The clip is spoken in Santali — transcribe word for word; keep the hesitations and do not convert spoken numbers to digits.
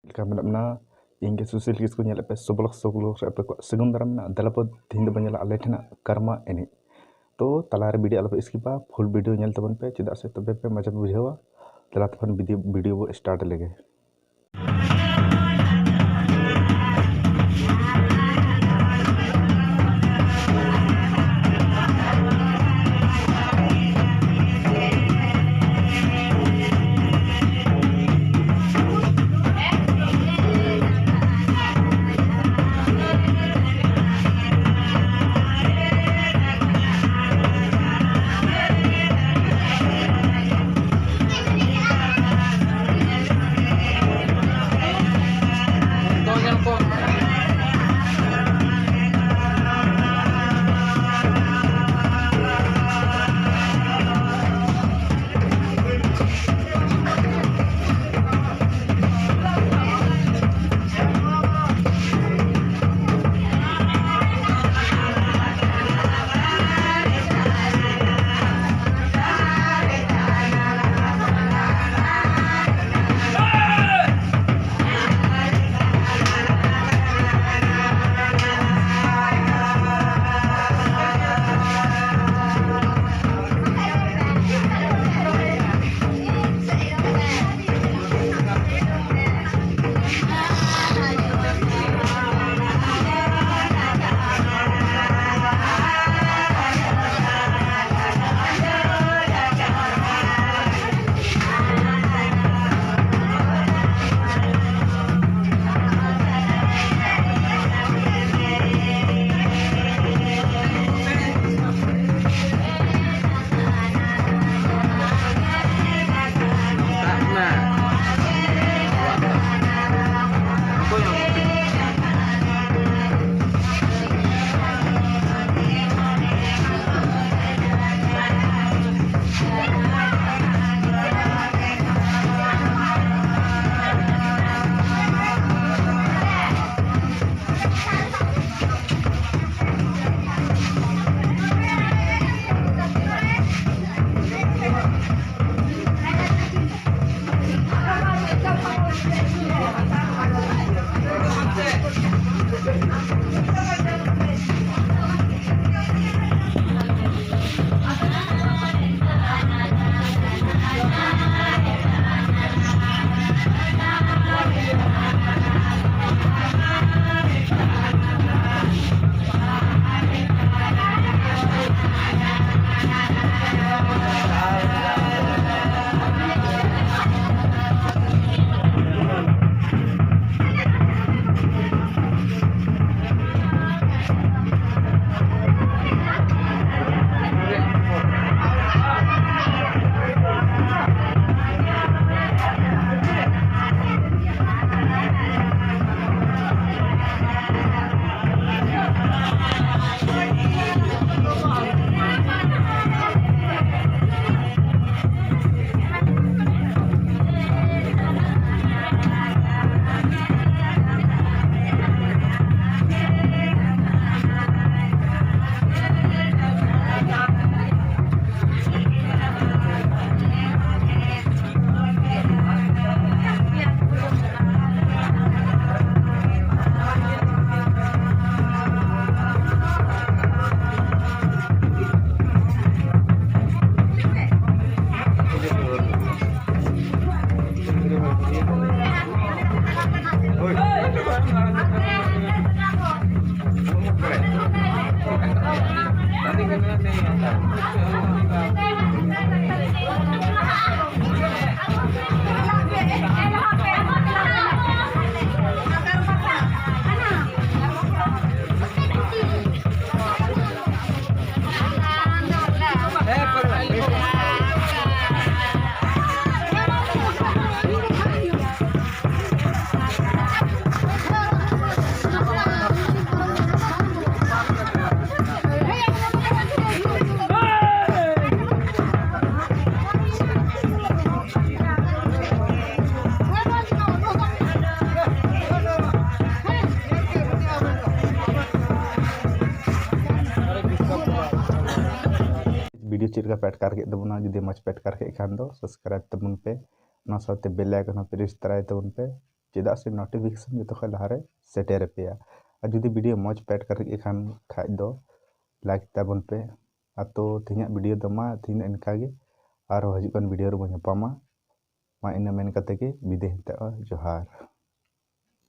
ᱞᱮᱠᱟ ᱢᱮᱱᱟᱜ ᱵᱚᱱᱟ᱾ ᱤᱧ ᱜᱮ ᱥᱩᱥᱤᱞ ᱠᱤᱥᱠᱩ, ᱧᱮᱞᱮᱫ ᱯᱮ ᱥᱚᱵᱞᱚᱠ ᱥᱚᱵᱞᱚᱠ ᱨᱮ ᱟᱯᱮ ᱠᱚᱣᱟᱜ ᱥᱟᱹᱜᱩᱱ ᱫᱟᱨᱟᱢ ᱢᱮᱱᱟᱜᱼᱟ᱾ ᱫᱮᱞᱟ ᱵᱚ ᱛᱮᱦᱮᱧ ᱫᱚᱵᱚᱱ ᱧᱮᱞᱟ ᱟᱞᱮ ᱴᱷᱮᱱᱟᱜ ᱠᱟᱨᱢᱟ ᱮᱱᱮᱡ᱾ ᱛᱚ ᱛᱟᱞᱟᱨᱮ ᱵᱷᱤᱰᱤᱭᱳ ᱟᱞᱚᱯᱮ ᱥᱠᱤᱯᱟ, ᱯᱷᱩᱞ ᱵᱷᱤᱰᱤᱭᱳ ᱧᱮᱞ ᱛᱟᱵᱚᱱ ᱯᱮ, ᱪᱮᱫᱟᱜ ᱥᱮ ᱛᱚᱵᱮ ᱯᱮ ᱢᱚᱡᱟ ᱯᱮ ᱵᱩᱡᱷᱟᱹᱣᱟ᱾ ᱫᱮᱞᱟ ᱛᱚᱠᱷᱚᱱ ᱵᱷᱤᱰᱤᱭᱳ, ᱵᱷᱤᱰᱤᱭᱳ ᱵᱚ ᱥᱴᱟᱨᱴ ᱞᱮᱜᱮ᱾ ᱵᱷᱤᱰᱤᱭᱳ ᱪᱮᱫ ᱞᱮᱠᱟ ᱯᱮ ᱟᱴᱠᱟᱨ ᱠᱮᱫ ᱛᱟᱵᱚᱱᱟ? ᱡᱩᱫᱤ ᱢᱚᱡᱽ ᱯᱮ ᱟᱴᱠᱟᱨ ᱠᱮᱫ ᱠᱷᱟᱱ ᱫᱚ subscribe ᱛᱟᱵᱚᱱ ᱯᱮ᱾ ᱚᱱᱟ ᱥᱟᱶᱛᱮ bell icon ᱦᱚᱸ press ᱛᱟᱨᱟᱭ ᱛᱟᱵᱚᱱ ᱯᱮ, ᱪᱮᱫᱟᱜ ᱥᱮ notification ᱡᱚᱛᱚ ᱠᱷᱚᱱ ᱞᱟᱦᱟᱨᱮ ᱥᱮᱴᱮᱨ ᱟᱯᱮᱭᱟ᱾ ᱟᱨ ᱡᱩᱫᱤ ᱵᱷᱤᱰᱤᱭᱳ ᱢᱚᱡᱽ ᱯᱮ ᱟᱴᱠᱟᱨ ᱠᱮᱫ ᱠᱷᱟᱱ ᱠᱷᱟᱡ ᱫᱚ like ᱛᱟᱵᱚᱱ ᱯᱮ᱾ ᱟᱨ ᱛᱚ ᱛᱮᱦᱮᱧᱟᱜ ᱵᱷᱤᱰᱤᱭᱳ ᱫᱚ ᱢᱟ ᱛᱮᱦᱮᱧ ᱫᱚ ᱤᱱᱠᱟ ᱜᱮ, ᱟᱨᱦᱚᱸ ᱦᱤᱡᱩᱜ ᱠᱟᱱ ᱵᱷᱤᱰᱤᱭᱳ ᱨᱮᱵᱚᱱ ᱧᱟᱯᱟᱢᱟ᱾ ᱢᱟ ᱤᱱᱟᱹ ᱢᱮᱱ ᱠᱟᱛᱮ ᱜᱮ ᱵᱤᱫᱟᱹᱭ ᱦᱟᱛᱟᱣᱟ᱾ ᱡᱚᱦᱟᱨ᱾